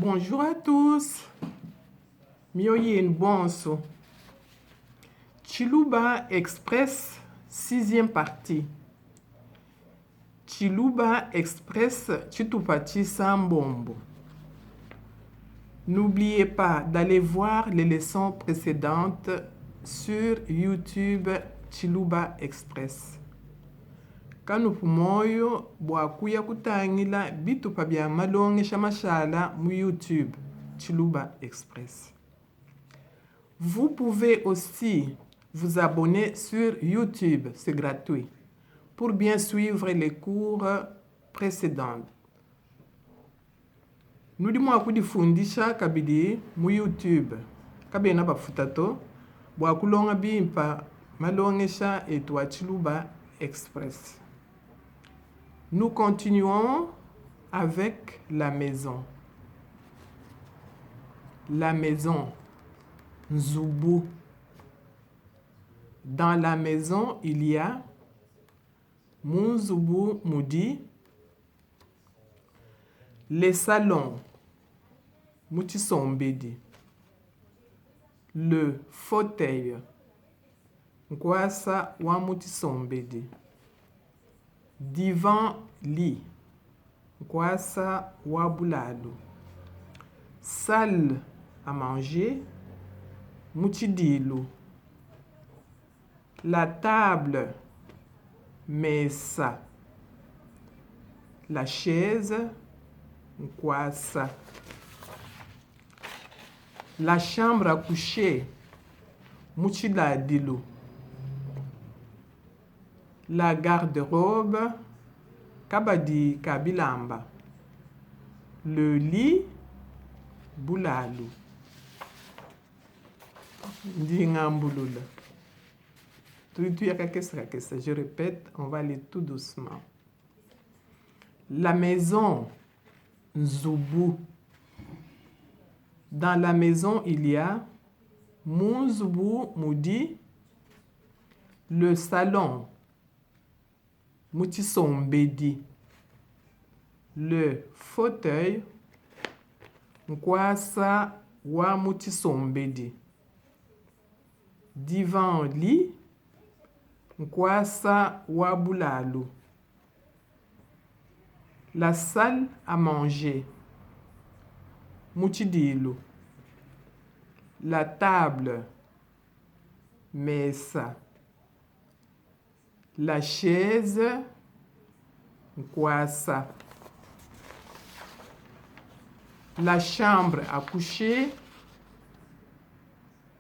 Bonjour à tous. Mioyo yenu bonso. Tshiluba Express sixième partie. Tshiluba Express tshitupa tshisambombo. N'oubliez pas d'aller voir les leçons précédentes sur YouTube Tshiluba Express. Kanupu muoyo bua kuya kutangila bitupa bia malongesha mashala mu YouTube Tshiluba Express. Vous pouvez aussi vous abonner sur YouTube, c'est gratuit, pour bien suivre les cours précédents. Nudi mua kudifundisha kabidi mu YouTube, kabena bafuta to, bua kulonga bimpa malongesha etu a Tshiluba Express. Nous continuons avec la maison. La maison, nzubu. Dans la maison, il y a mu nzubu mudi le salon, mu tshisombedi, le fauteuil, nkuasa wa mu tshisombedi, divan lit, nkuasa wa bulalu, salle à manger, mu tshidilu. La table, mesa. La chaise, nkuasa. La chambre à coucher, mu tshiladilu. La garde-robe, kabadi ka bilamba. Le lit, bulalu. Ndi ngambulula. Tudi tuya kakese kakese. Je répète, on va aller tout doucement. La maison, nzubu. Dans la maison, il y a mu nzubu mudi, le salon, mu tshisombedi, le fauteuil, nkuasa wa mu tshisombedi, divan lit, nkuasa wa bulalu, la salle à manger, mu tshidilu, la table, mesa. La chaise, nkuasa. La chambre à coucher,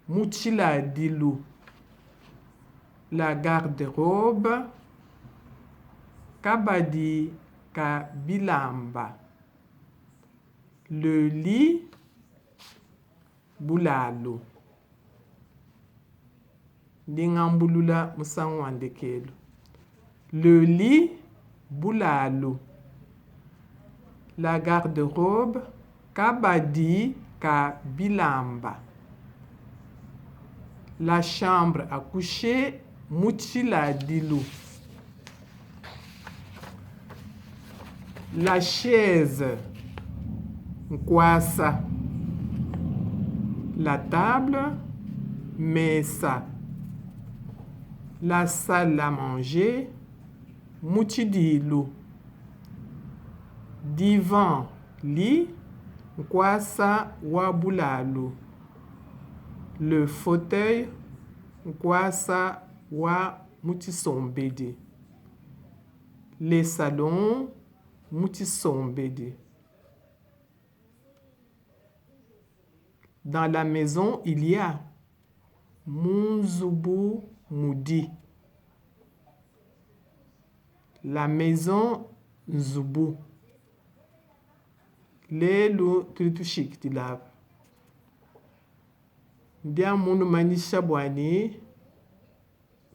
mu tshiladilu. La garde-robe, kabadi ka bilamba. Le lit, bulalu. Ndi ngambulula musangu wa ndekelu. Le lit, bulalu. La garde-robe, kabadi ka bilamba. La chambre à coucher, mu tshiladilu. La chaise, nkuasa. La table, mesa. La salle à manger, mu tshidilu. Divan lit, nkuasa wa bulalu. Le fauteuil, nkuasa wa mu tshisombedi. Le salon, mu tshisombedi. Dans la maison, il y a mu nzubu mudi. La maison, nzubu. Lelu tudi tushikidila apa. Ndi amu nnumanyisha bua ne,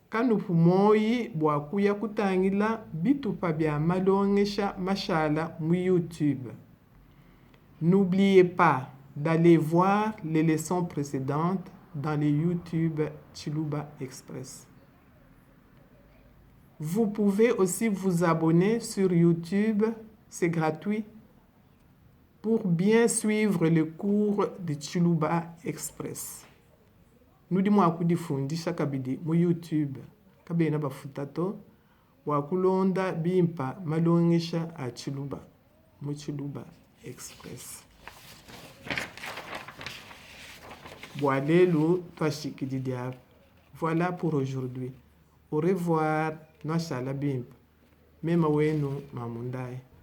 kanupu muoyi bua kuya kutangila bitupa bia malongesha mashala mu YouTube. N'oubliez pas d'aller voir les leçons précédentes dans le YouTube Tshiluba Express. Vous pouvez aussi vous abonner sur YouTube, c'est gratuit. Pour bien suivre le cours de Tshiluba Express. Nudi mua kudifundisha kabidi mu YouTube, kabena bafuta to, bua kulonda bimpa malongesha a Tshiluba mu Tshiluba Express. Bua lelu tuashikididi apa. Voilà pour aujourd'hui. Au revoir, nuashala bimpa. Mema wenu Mamu Ndaye.